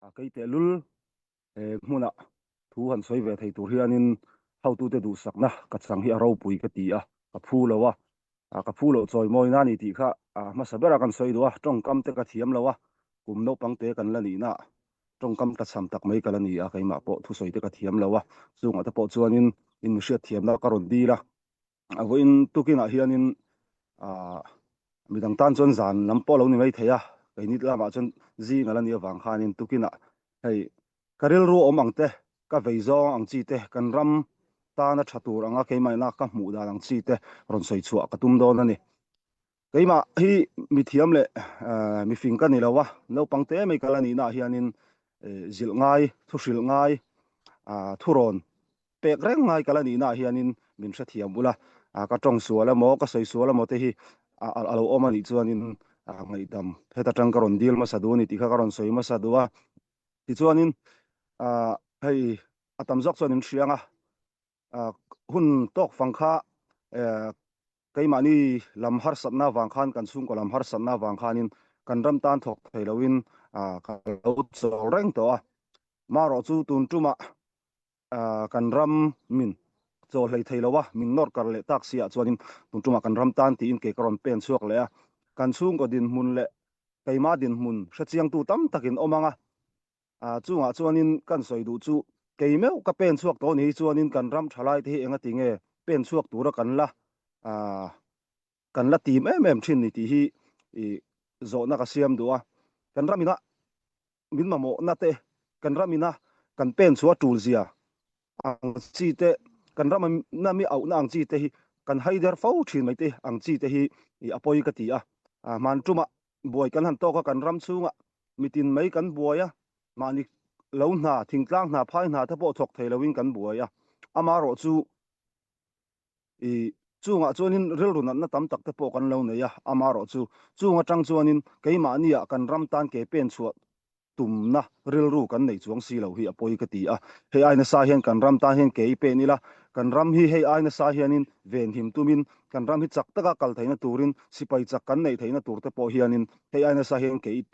A kei tehlul he hmuna thu han sawi ve thei tur hianin hotute duhsakna ka chang hi a ropui ka ti a, ka phu lo a, ka phu loh chawimawina a ni tih kha hmasa bera kan sawi duh a, tawngkam te ka thiam lo a, kum naupang te kan la nihna tawngkam tlachham tak mai ka la ni a, keimah pawh thusawi te ka thiam lo a, chungah te pawh chuanin in mihriatthiamna ka rawn dil a. A vawiin tukinah hianin ah midang tan chuan zan lam pawh a lo ni mai thei a, keini lamah chuan zing a la nih avang khanin tukinah hei ka rilru awm ang te, ka vei zawng ang chi te, kan ram tana tha tur anga keimahina ka hmuh dan ang chi te rawn sawi chhuah ka tum dawn a ni. Keimah hi mithiam leh mifing ka ni lo a, naupang te mai ka la nihnaah hianin zilh ngai, thuhrilh ngai, thurawn Pek reng ngai ka la nihnaah hianin min hrethiam ula, ka tawng sual emaw, ka sawi sual emaw te hi a lo awm a nih chuanin ngaihdam heta tang ka rawn dil hmasa duh a ni tih kha ka rawn sawi hmasa duh a. Tichuanin hei a tam zawk chuan in hria ang a, hun tawk fang kha keimahni lam harsatna avang khan, kan chhungkaw lam harsatna avang khanin kan ram tan thawk thei loin ka lo chawl reng tawh a. Marawh chu tun tumah kan ram min chaw hlei thei lo a, min nawr kar leh tak si ah chuanin tun tumah kan ram tan tiin kei ka rawn pen chhuak leh a, kan chhungkaw dinhmun leh keima dinhmun hrechiangtu tam takin awm ang a, chungah chuanin kan sawi duh chu kei meuh ka pen chhuak tawh ni hi chuanin kan ram thalai te hi engati nge pen chhuak tura kan la kan la tim em em thin ni tih hi zawhna ka siam duh a, kan ram ina min mamawhna te, kan ramina kan pen chhuah tul zia ang chi te, kan ramina mi auhna ang chi te hi kan haider fo thin mai te ang chi te hi a pawi ka ti a. Hman tumah buai kan han tawk a, kan ram chhungah mitin mai kan buai a, mahni lo hna, thingtlang hna, phai hna te pawh thawk thei loin kan buai a, amaherawhchu I chungah chuanin rilru natna tam tak te pawh kan lo nei a, amaherawhchu chung atang chuanin keimahniah kan ram tan ke pen chhuah tumna rilru kan nei chuang si lo hi a pawi ka ti a. Hei ai nasa hian kan ram tan hian ke i pen ila, kan ram hi hei ai nasa hianin venhim tumin kan ram hi chak taka kal theihna turin sipai chak kan neih theihna tur te pawh hianin hei ai nasa hian ke i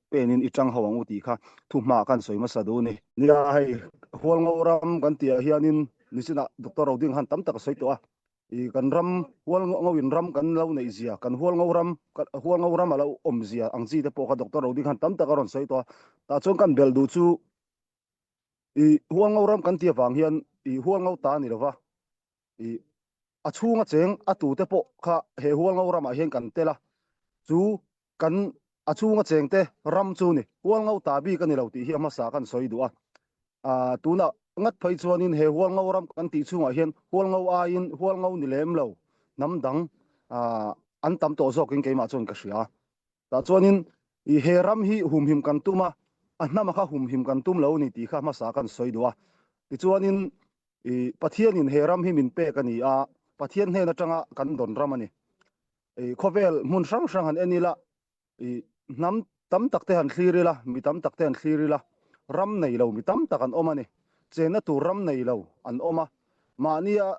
penin i tang ho ang u tih kha thuhma kan sawi hmasa duh a ni. Nia hei Hualngo ram kan tihah hianin Nichinah Doctor Roding han tam tak a sawi tawh a, i kan ram Hualngo in ram kan lo neih zia, kan Hualngo ram, Hualngo ram a lo awm zia ang chi te pawh kha Doctor Roding han tam tak a rawn sawi tawh a. Tah chuan kan belh duh chu i Hualngo ram kan tih avang hian i Hualngo ta a ni lova, i a chhunga cheng a tute pawh kha he Hualngo ramah hian kan tel a, chu kan a chhunga chengte ram chu ni Hualngo ta bik a ni lo tih hi a hmasa kan sawi duh a. Aaa tunah ngat phei chuanin he Hualngo ram kan tih chhungah hian Hualngo aiin Hualngo ni lem lo hnam dang aaa an tam tawh zawkin keimah chuan ka hria. Tah chuanin i he ram hi humhim kan tum a, a hnama kha humhim kan tum lo ni tih kha hmasa kan sawi duh a. Tichuanin i Pathianin he ram hi min pek a ni a, Pathian hnen atanga kan dawn ram a ni. I khawvel hmun hrang hrang han en ila, i hnam tam tak te han thlir ila, mi tam tak te han thlir ila, ram nei lo mi tam tak an awm a ni. Chenna tur ram nei lo an awm a, mahnia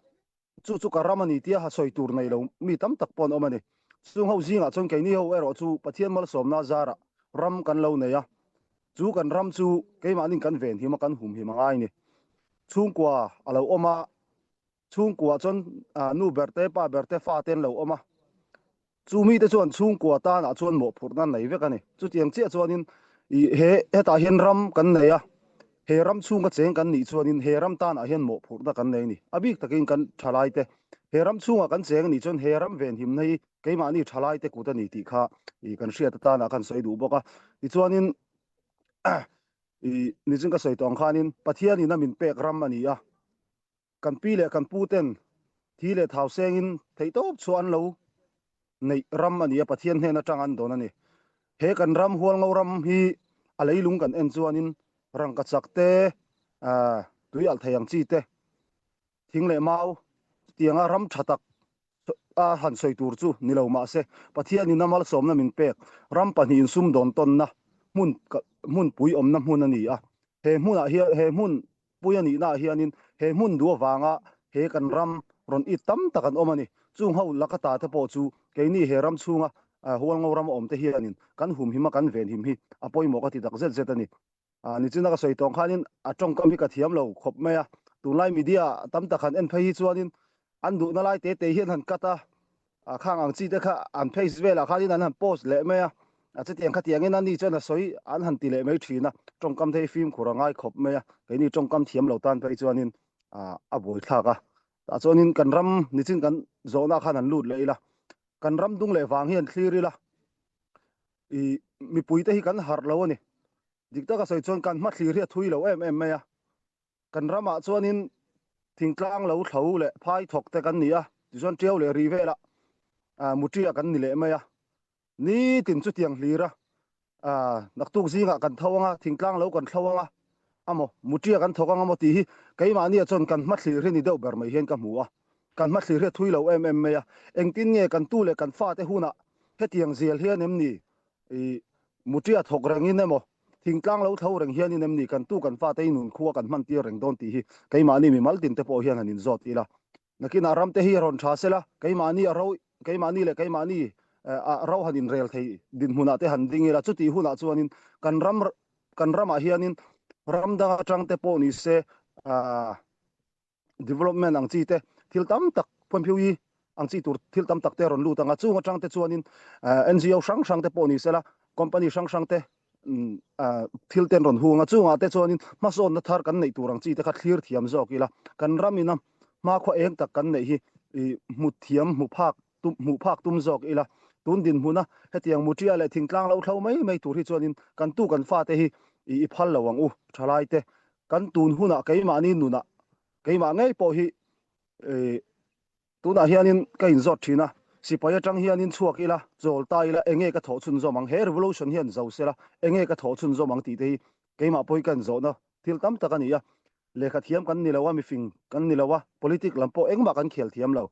chu chu ka ram a ni tia ha sawi tur nei lo mi tam tak pawh an awm a ni. Chung ho zingah chuan keini ho erawh chu Pathian malsawmna zarah ram kan lo nei a, chu kan ram chu keimahnin kan venhim a, kan humhim a ngai a ni. Chhungkua a lo awm a, Chhungkua chuan nu ber te, pa ber te, fa te an lo awm a. Chu mite chuan chhungkua tanah chuan mawhphurhna an nei vek a ni. Chutiang chiah chuanin i he hetah hian ram kan nei a, he ram chhunga cheng kan nih chuanin he ram tanah hian mawhphurhna kan nei a ni. A bik takin kan thalai te, he ram chhungah kan cheng a nih chuan he ram venhimna hi keimahni thalai te kut a ni tih kha i kan hriat atana kan sawi duh bawk a. Tichuanin i nichin ka sawi tawh ang khanin Pathianin a min pek ram a ni a. Kan pi leh kan pu ten thi leh thau sengin theihtawp chhuah an lo neih ram a ni a, Pathian hnen atang an dawn a ni. He kan ram Hualngo ram hi a leilung kan en chuanin rangkachak te, tui alh thei ang chi te, thing leh mau tianga ram tha tak a han sawi tur chu ni lo mahse Pathianin a malsawmna min pek ram pahnihin sumdawn tawnna hmun hmunpui awmna hmun a ni a. He hmunah hian he hmun pui a nihnaah hianin he hmun duh avanga he kan ram rawn it tam tak an awm a ni. Chung ho laka ta te pawh chu keini he ram chhunga Hualngo ram a awm te hianin kan humhim a kan venhim hi a pawimawh ka ti tak zet zet a ni. Nichina ka sawi tawng khanin a tawngkam hi ka thiam lo khawp mai a, tunlai media tam tak han en phei hi chuanin an duhna lai te te hian han cut a, khang ang chi te kha an face velah khanin an han post leh mai a, chutiang khatiangin ani chuan a sawi an han ti leh mai thin a, tawngkam te hi fimkhur a ngai khawp mai a, keini tawngkam thiam lo tan phei chuanin a buaithlak a, tah chuanin kan ram nichin kan zawhna khan han lut leh ila, kan ram dung leh vang hian thlir ila. I mipuite hi kan harh lo a ni. Dik taka sawi chuan kan hmathlir hi a thui lo em em mai a. Kan ramah chuanin thingtlang lo thlo leh phai thawk te kan ni a, tichuan tiau leh ri velah mutia kan ni leh mai a. Nitin chutiang hlir a, naktuk zingah kan tho anga, thingtlang lo kan thlo anga amaw, mutia kan thawk anga maw tih hi keimahnia chuan kan hmathlir hi ni deuh ber mai hian ka hmu a. Kan hmathlir hi a thui lo em em mai a, engtin nge kan tu leh kan fate hunah hetiang zial hian em ni i mutia thawk rengin emaw thingtlang lo tho reng hianin em ni kan tu kan fate hi nunkhua kan hman tir reng dawn tih hi keimahni mimal tin te pawh hian han inzawt ila. Nakinah ram te hi a rawn tha sela, keimahni a ro keimahni leh keimahni a ro han inrel thei dinhmunah te han ding ila, chutih hunah chuanin kan ram kan ramah hianin ram dang atang te pawh ni se development ang chi te thil tam tak phuanphiu hi ang chi tur thil tam tak te a rawn lut ang a, chung atang te chuanin NGO hrang hrang te pawh ni sela company hrang hrang te thil te an rawn hung a, chungah te chuanin hmasawnna thar kan neih tur ang chi te kha thlir thiam zawk ila, kan ram ina hmakhua eng tak kan neih hi ih hmu thiam hmu phak tum hmuh phak tum zawk ila, tun dinhmuna hetiang mutia leh thingtlang lo thlo mai mai tur hi chuanin kan tu kan fate hi ih i phal lo ang u thalai te. Kan tun hunah keimahni nunah keimah ngei pawh hi tunah hianin ka inzawt thin a, sipai atang hianin chhuak ila, chawl ta ila enge ka thawh chhunzawm ang, he revolution hian zo sela enge ka thawh chhunzawm ang tih te hi keimah pawh hi ka inzawhna thil tam tak a ni a. Lehkha thiam kan ni lo a, mifing kan ni lo a, politic lam pawh engmah kan khel thiam lo.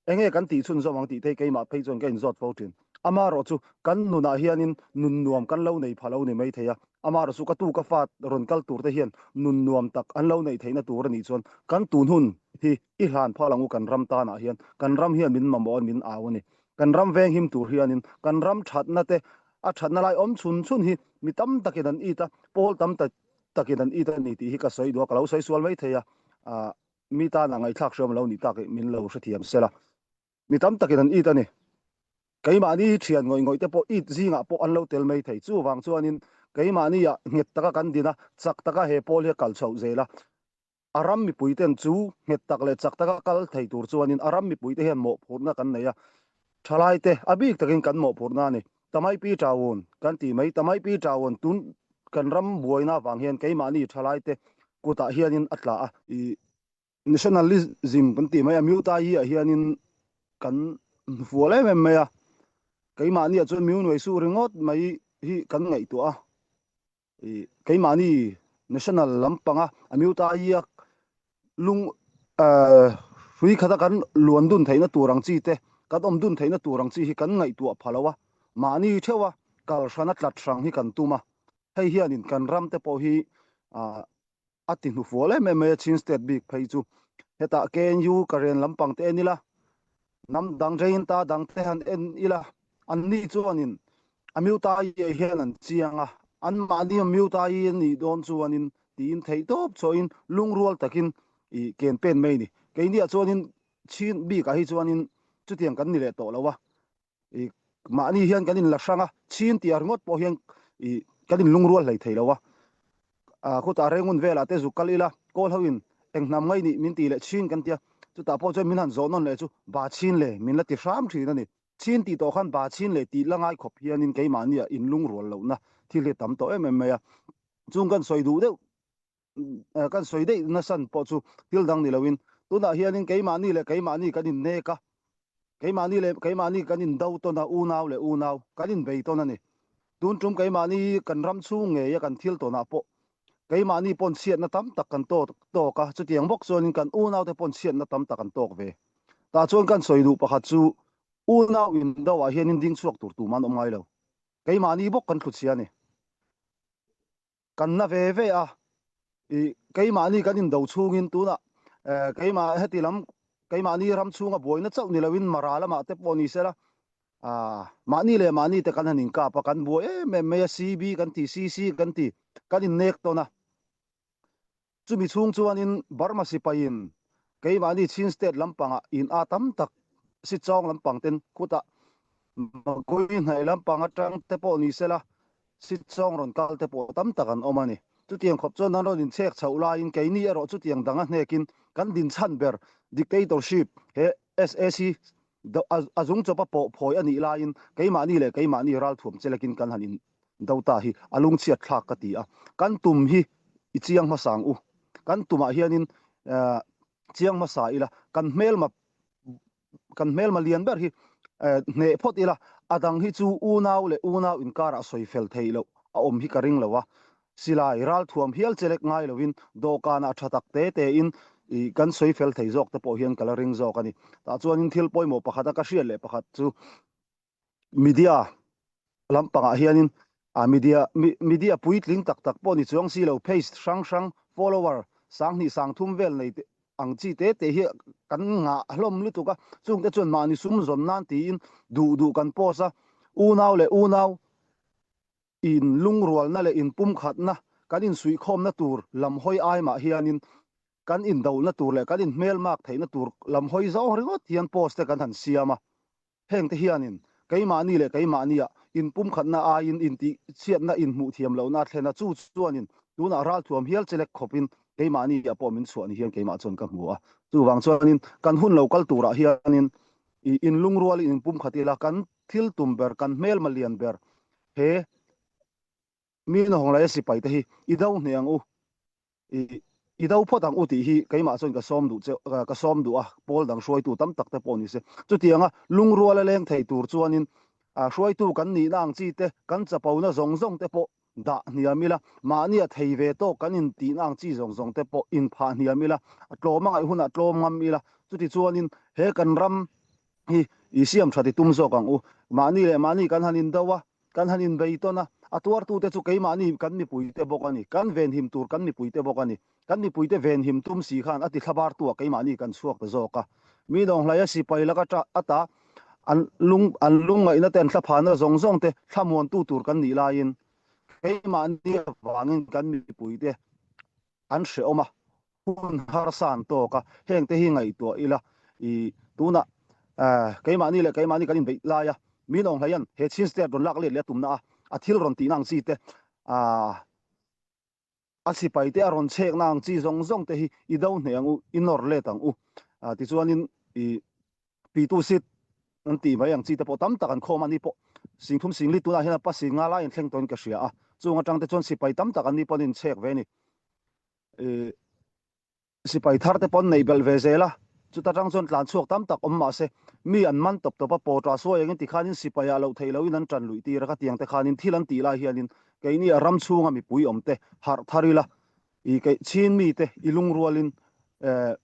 Enge kan tih chhunzawm ang tih te hi keimah phei chuan ka inzawt fo thin. Amaherawh chu kan nunah hianin nun nuam kan lo nei pha lo ni mai thei a, amaherawh chu ka tu ka fa rawn kal tur te hian nun nuam tak an lo neih theihna tur a nih chuan kan tun hun hi i hlan phal ang u kan ram tanah hian kan ram hian min mamawh a min au a ni. Kan ram venghim tur hianin kan ram thatna te a thatna lai awm chhun chhun hi mi tam takin an it a, pawl tam takin an it a ni tih hi ka sawi duh a, ka lo sawi sual mai thei a, mi tana ngaihthlak hriam lo nih tak min lo hrethiam sela. Mi tam takin an it a ni. Keimahni thian ngawih ngawih te pawh it zingah pawh an lo tel mai thei. Chuvang chuanin keimahnia nghet taka kan din a, chak taka he pawl hi a kal chhoh zel a. A ram mipuiten chu nghet tak leh chak taka kal thei tur chuanin a ram mipuite hian mawhphurhna kan nei a. Thalaite a bik takin kan mawhphurhna a ni. Tamai Pi Tawun kan ti mai. Tamai Pi Tawun tun kan ram buaina avang hian keimahni thalaite kutah hianin a tla a. I Nationalism kan tih mai a, Miutai ah hianin kan hnufual em em mai a, keimahniah chuan Miunuai su ringawt mai hi kan ngaihtuah a, i keimahni national lampanga a Miutai a lung hrui khata kan luan dun theihna tur ang chi te, kan awm dun theihna tur ang chi hi kan ngaihtuah pha lo a, mahni theuha kal hrana tlat hrang hi kan tum a, hei hianin kan ram te pawh hi A ti hnufual em em mai a Chin State bik phei chu. Hetah KNU ka ren lampang te en ila, hnam dang Jain ta dang te han en ila, anni chuanin a Miutai hian an chiang a, anmahni a Miutai a nih dawn chuanin tiin theihtawp chhuahin lungrual takin i ken pen mai a ni. Keiniah chuanin Chin bikah hi chuanin chutiang kan ni leh tawh lo a, I mahni hian kan inla hrang a, chhin tih ringawt pawh hian i kan inlungrual hlei thei lo a. A khutah Rengun velah te zuk kal ila, kawl ho in eng hnam ngai nih min tih leh chhin kan tia, chutah pawh chuan min han zawh nawn leh chu ba chhin le min la ti hram thin a ni. Chhin tih tawh khan ba chhin le tih la ngai khawp hianin keimahnia inlungrual lohna thil hi a tam tawh em em mai a. Chung kan sawi duh deuh kan sawi daih nasan pawh chu thil dang ni loin tunah hianin keimahni leh keimahni kan innek a, keimahni leh keimahni kan indo tawn a, unau leh unau kan inbei tawn a ni. Tun tum keimahni kan ram chhung ngeia kan thil tawnah pawh keimahni pawn chhiatna tam tak kan tawk tawk a, chutiang bawk chuanin kan unaute pawn chhiatna tam tak an tawk ve. Tah chuan kan sawi duh pakhat chu unau indo ah hianin ding chhuak tur tumah an awm ngai lo. Keimahni bawk kan thluchhia a ni. Kan na ve ve a, i keimahni kan indo chhungin tunah keimah heti lam keimahni ram chhunga buaina chauh ni loin Mara lamah te pawh ni sela. Mahni leh mahni te kan han inkap a, kan buai em em mai a, CB kan ti, CC kan ti, kan innek tawn a. Chumi chhung chuanin Burma sipaiin keimahni Chin State lampangah in a tam tak Sichawng lampang ten khutah Magui hnaih lampang atang te pawh ni sela Sichawng rawn kal te pawh tam tak an awm a ni. Chutiang khawp chuan an rawn inchhek chhoh laiin keini erawh chutiang dang a hnekin kan dinchhan ber dictatorship he sac a zung chawpa pawh phawi a nih laiin keimahni leh keimahni ralthuam chelekin kan han in do ta hi a lungchhiat thlak ka ti a. Kan tum hi i chiang hmasa ang u. Kan tumah hianin chiang hmasa ila kan hmelma kan hmelma lian ber hi hneh phawt ila a dang hi chu unau leh unau inkarah sawi fel theih loh a awm hi ka ring lo a. Silai ralthuam hial chelek ngai lovin dawhkanah tha tak te tein i kan sawi fel thei zawk te pawh hian ka la ring zawk a ni. Tah chuanin thil pawimawh pakhata ka hriat leh pakhat chu media lampangah hianin a media media puitling tak tak pawh ni chuang si lo page hrang hrang follower 2000 3000 vel nei te ang chi te te hi kan ngah hlawm lutuk a, chungte chuan mahni sum zawn nan tiin duh duh kan post a, unau leh unau in lungrualna leh inpumkhatna kan insuihkhawmna tur lam hawi ai mah hianin kan indohna tur leh kan inhmelmak theihna tur lam hawi zawng ringawt hian post te kan han siam a. Hengte hianin keimahni leh keimahnia inpumkhatna aiin intihchhiatna inhmuh thiam lohna a thlen a, chu chuanin tunah ralthuam hial chelek khawpin keimahnia pawh min chhuah ni hian keimah chuan ka hmu a. Chuvang chuanin kan hun lo kal turah hianin inlungrualin inpumkhat ila kan thil tum ber, kan hmelma lian ber he mi nawhawnglaia sipaite hi i do hneh ang u. I i do phawt ang u tih hi keimah chuan ka sawm duh che ka sawm duh a, pawl dang hruaitu tam tak te pawh ni se. Chutianga lungruala leng thei tur chuanin hruaitu kan nihna ang chi te, kan chapona zawng zawng te pawh dah hniam ila, mahnia thei ve tawk kan intihna ang chi zawng zawng te pawh inphah hniam ila, a tlawm a ngaih hunah tlawm ngam ila. Chuti chuanin he kan ram hi i siam that i tum zawk ang u. Mahni leh mahni kan han indo a, Kan han inbei tawn a, a tuartute chu keimahni kan mipuite bawk a ni. Kan venhim tur kan mipuite bawk a ni. Kan mipuite venhim tum si khan a ti thlabartuah keimahni kan chhuak ta zawk a. Mi nawnghleia sipai laka ta ata an lung an lungngaihna te an thlaphana zawng zawng te thlamuantu tur kan nih laiin keimahni avangin kan mipuite an hrehawm a, hun harsa an tawk a, hengte hi ngaihtuah ila i tunah keimahni leh keimahni kan inbeih lai a, min awng hlei an he Chin State rawn lak let leh a tumna a, a thil rawn tihna ang chi te, a sipai te a rawn chhekna ang chi zawng zawng te hi i do hneh ang u, i nawr let ang u. Tichuanin i Pitu sit an tih mai ang chi te pawh tam tak an khawm a, ni pawh 3000 40 tunah hian a pa 50 lai an thleng tawhin ka hria a, chung atang te chuan sipai tam tak an ni pawhin inchhek ve a ni. Ih sipai thar te pawh an neih belh ve zel a, chuta tang chuan tlan chhuak tam tak awm mah se mi an man tawp tawp a, pawta suai engin tikhanin sipai ah loh theih lohin an tan luih tir a, khatiang te khanin thil an tih lai hianin keini a ram chhunga mipui awm te harh thar ila ih keih chhin mite i lungrualin eh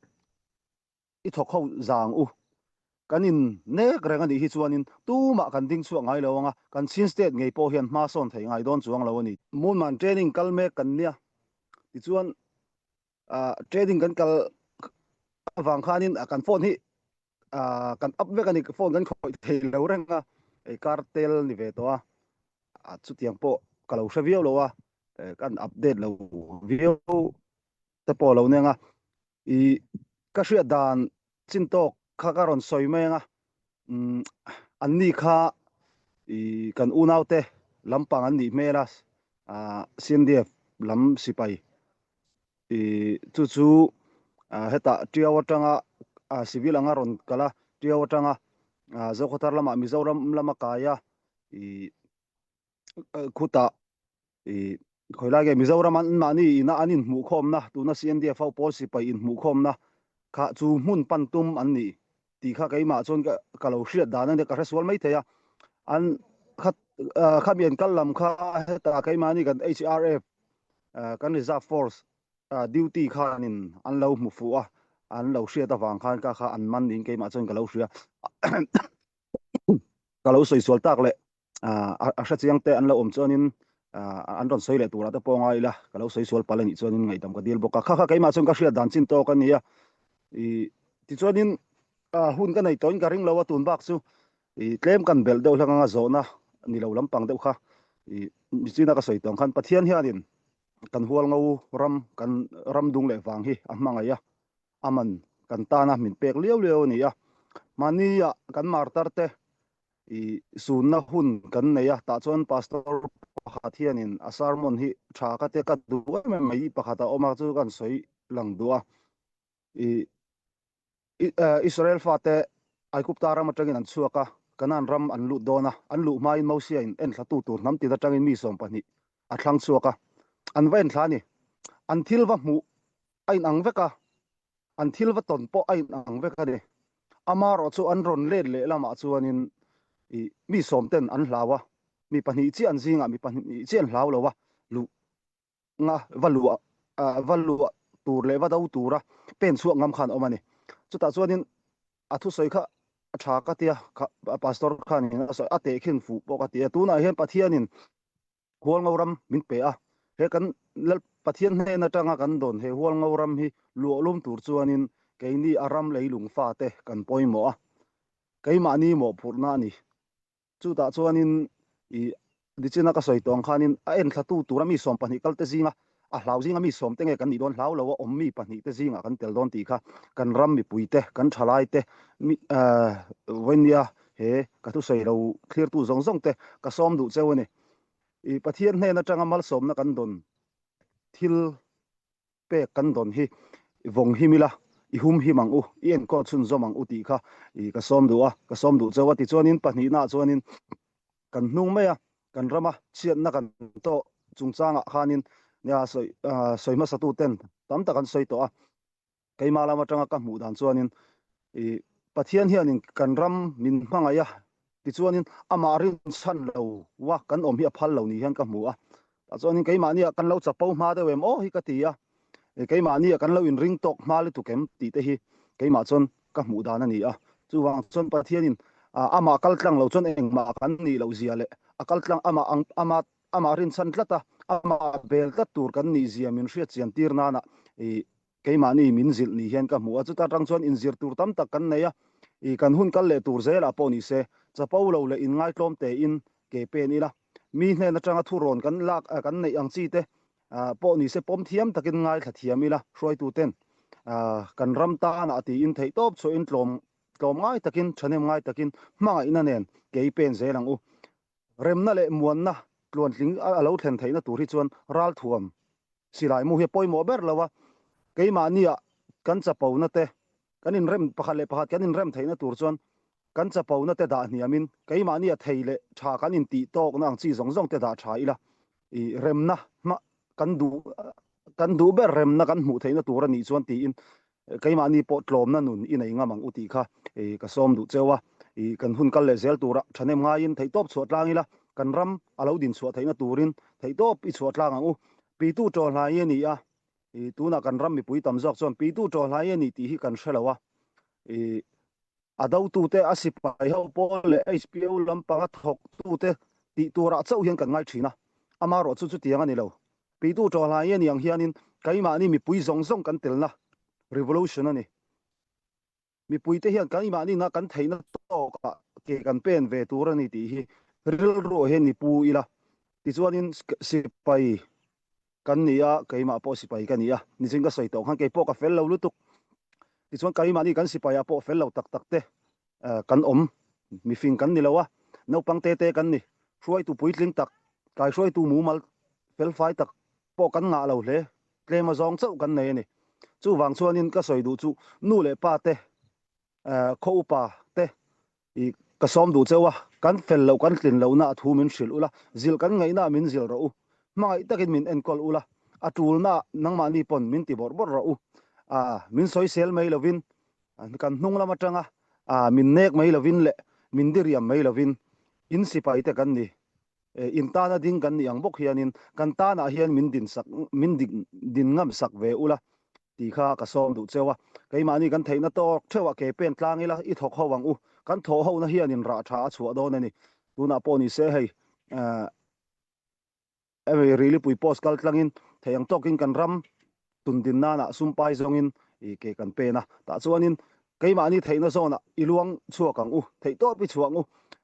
I thawk ho zang u. Kan in nek reng a nih hi chuanin tumah kan ding chhuak ngai lo ang a, kan Chin State ngei pawh hian hma sawn thei ngai dawn chuang lo a ni. Moonman training kal mek kan nia, tichuan training kan kal avang khanin kan phone hi kan up vek a ni, phone kan khawih thei lo reng a, hei cartel ni ve tawh a, chutiang pawh ka lo hre viau lo a, kan update lo viau te pawh lo nia. I ka hriat dan chin tawk kha ka rawn sawi mai ang a, umm an ni kha i kan unaute lampang an nih hmel a, ah CNDF lam sipai i chu chu ah hetah Tiau atanga ah civil anga rawn kal a, Tiau atanga ah Zokhawthar lamah Mizoram lama kai a i khutah i khawilai nge Mizoram an mahni ina an inhmuhkhawmna tuna CNDF ho pawl sipai inhmuhkhawmna kha chu hmun pan tum an ni tih kha keimah chuan ka ka lo hriat dan a nia ka hre sual mai thei a an kha khami an kal lam kha hetah keimahni kan HRF kan reserve force duty khanin an lo hmu fuh a an lo hriat avang khan ka kha an man niin keimah chuan ka lo hria ka lo sawi sual tak leh a hre chiang te an lo awm chuanin an rawn sawi leh turah te pawh ngai ila ka lo sawi sual palh anih chuanin ngaihdam ka dil bawk a kha kha keimah chuan ka hriat dan chin tawk a nia i tichuanin hun ka nei tawhin ka ring lo a tun bak chu. I tlem kan belh deuh hlak anga zawhna ni lo lampang deuh kha i michina ka sawi tawng khan Pathian hianin kan hualngo ram kan ram dung leh vang hi a hmangaih a, a man kan tana min pek liau liau a ni a. Mahnia kan martar te i sunna hun kan nei a, tah chuan pastor pakhat hianin a sermon hi tha ka tia ka duh em em mai pakhat a awm a chu kan sawi lang duh a. I Israel fate Aigupta ram atangin an chhuak a, Kanaan ram an lut dawn a, an luh hmain Mosia in enthlatu tur hnam tin atangin mi 12 a thlang chhuak a, an va enthla a ni. An thil va hmuh a inang vek a, an thil va tawn pawh a inang vek a ni. Amaherawh chu an rawn let leh lamah chuanin mi sawm ten an hlau a, mi pahnih chiah an zingah mi pahnih chiah an hlau lo a, luh nga va luah va luah tur leh va do tura pen chhuak ngam khan awm a ni. Chutah chuanin a thusawi kha a tha ka tia, pastor khanin a sawi a tehkhin fuh pawh ka ti a. Tunah hian Pathianin Hualngo ram min pe a, he kan Lal Pathian hnen atanga kan dawn he Hualngo ram hi luahlum tur chuanin keini a ram leilung fate kan pawimawh a, keimahni mawhphurhna a ni. Chutah chuanin i nichina ka sawi tawh ang khanin a enthlatu tura mi 12 kalte zinga a hlau zinga mi sawm te nge kan nih dawn hlau lo a awm mi pahnih te zingah kan tel dawn tih kha kan ram mipui te kan thalai te mi vawinia he ka thusawi lo thlirtu zawng zawng te ka sawm duh cheu a ni. I Pathian hnen atanga malsawmna kan dawn thil pek kan dawn hi i vawng him ila, i hum him ang u, i enkawl chhunzawm ang u tih kha i ka sawm duh a, ka sawm duh chauh a. Tichuanin pahnihnaah chuanin kan hnung mai a, kan rama chhiatna kan tawh chungchangah khanin nia sawi sawi hmasatu ten tam tak an sawi tawh a. Keimah lam atanga ka hmuh dan chuanin i Pathian hianin kan ram min hmangaih a, tichuanin amah rinchhan lo a kan awm hi a phal lo ni hian ka hmu a. Tah chuanin keimahnia kan lo chapo hma deuh em aw hi ka ti a, keimahnia kan lo inring tawk hma lutuk em tih te hi keimah chuan ka hmuh dan a ni a. Chuvang chuan Pathianin amah kal tlang lo chuan engmah kan nih loh zia leh a kal tlang amah ang ama amah rinchhan tlat a, amah bel tlat tur kan nih zia min hriat chian tir nana i Keimahni min zilh ni hian ka hmu a, chuta tang chuan inzir tur tam tak kan nei a, i kan hun kal leh tur zelah pawh ni se, chapo lo leh inngaitlawm tein ke pen ila, mi hnen atanga thurawn kan lak kan neih ang chi te pawh ni se pawm thiam takin ngaithla thiam ila, hruaituten kan ram tanah tiin theihtawp chhuahin tlawm tlawm ngai takin thahnem ngai takin hmangaihna nen ke i pen zel ang u. Remna leh muanna tluantling a lo thlen theihna tur hi chuan ralthuam silai mu hi a pawimawh ber lo a, keimahnia kan chapona te kan inrem pakhat leh pakhat kan inrem theihna tur chuan kan chapona te dah hniamin keimahnia thei leh tha kan intih tawkna ang chi zawng zawng te dah tha ila i remna hma kan duh kan duh ber remna kan hmuh theihna tur a nih chuan tiin keimahni pawh tlawmna nun i nei ngam ang u tih kha ka sawm duh cheu a. I kan hun kal leh zel tura thahnem ngaiin theihtawp chhuah tlang ila, kan ram a lo din chhuah theihna turin theihtawp i chhuah tlang ang u. Pitu tawhlai a ni a, i tunah kan ram mipui tam zawk chuan pitu tawhlai a ni tih hi kan hre lo a. I A dotute, a sipai ho pawl leh HPO lampanga thawktute tih turah chauh hian kan ngai thin a, amaherawh chu chutiang a ni lo. Pitu Tawhlai a ni ang hianin keimahni mipui zawng zawng kan telna revolution a ni. Mipuite hian keimahni kan theihna tawkah ke kan pen ve tur a ni tih hi rilruah hian i pu ila. Tichuanin sipai Kan ni a, keimah pawh sipai ka ni a, nichin ka sawi tawh khan keipawh ka fel lo lutuk. Tichuan keimahni kan sipaiah pawh fel lo tak tak te kan awm, mifing kan ni lo a, naupang te te kan ni, hruaitu puitling tak, kaihruaitu mumal felfai tak pawh kan ngah lo hle, tlem a zawng chauh kan nei a ni. Chuvang chuanin ka sawi duh chu nu leh pa te, khaw upa te I ka sawm duh cheu a, kan fel loh kan tlin lohna a thu min hrilh ula, zilh kan ngaihna min zilh rawh u, hmangaih takin min enkawl ula, a tulna nangmahni pawn min ti bawrh bawrh rawh u, a min sawisel mai lovin, kan hnung lam atanga min nek mai lovin leh min diriam mai lovin in sipai te kan ni. In tana ding kan nih ang bawk hianin kan tanah hian min din sak min din ngam sak ve ula tih kha ka sawm duh cheu a. Keimahni kan theihna tawk theuhah ke pen tlang ila i thawk ho ang u. Kan thawh hona hianin rah tha a chhuah dawn a ni. Tunah pawh ni se hei eh Rilipui post kal tlangin thei ang tawkin kan ram tundin nana sumpai zawngin i ke kan pen a. Tah chuanin keimahni theihna zawnah i luang chhuak ang u, theihtawp i chhuah ang u.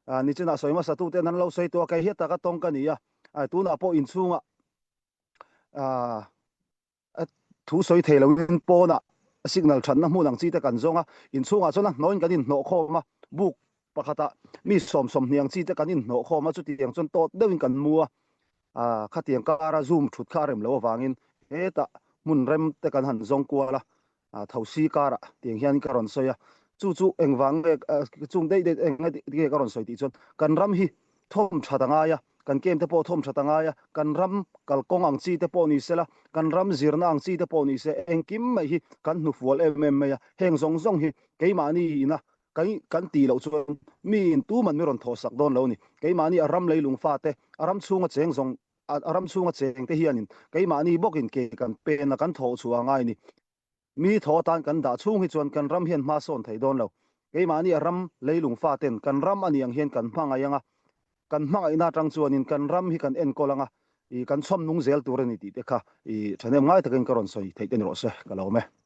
Nichinah sawi hmasa tuten an lo sawi tawh a, kei hi a taka tawng ka ni a, tunah pawh inchhungah thu sawi thei loin pawnah signal thatna hmun ang chi te kan zawng a, inchhungah chuan a hnawhin kan inhnawh khawm a, buk pakhatah mi 20 ang chi te kan inhnawh khawm a, chutiang chuan tawt deuhin kan mu a, khatiang kara zoom thut kha a rem loh avangin hetah hmun rem te kan han zawng kual a, Thosi karah tiang hian ka rawn sawi a, chu chu engvang nge chung daih daih eng nge ka rawn sawi tih chuan kan ram hi thawm that a ngai a, kan camp te pawh thawm that a ngai a, kan ram kalkawng ang chi te pawh ni se la, kan ram zirna ang chi te pawh ni se, engkim mai hi kan hnufual em em mai a, heng zawng zawng hi keimahni ina kan kan tih loh chuan miin tuman mi rawn thawhsak dawn lo a ni. Keimahni a ram leilung fate, a ram chhunga cheng zawng A ram chhunga chengte hianin keimahni bawkin ke kan pen a, kan thawh chhuah a ngai ni. Mi thaw atan kan dah chhung hi chuan kan ram hian hma sawn thei dawn lo. Keimahni a ram leilung faten kan ram a ni ang hian kan hmangaih ang a, kan hmangaihna atang chuanin kan ram hi kan enkawl ang a, i kan chhawm nung zel tur a ni tih te kha i thahnem ngai takin ka rawn sawi theih te ni rawh se, ka lo awm e.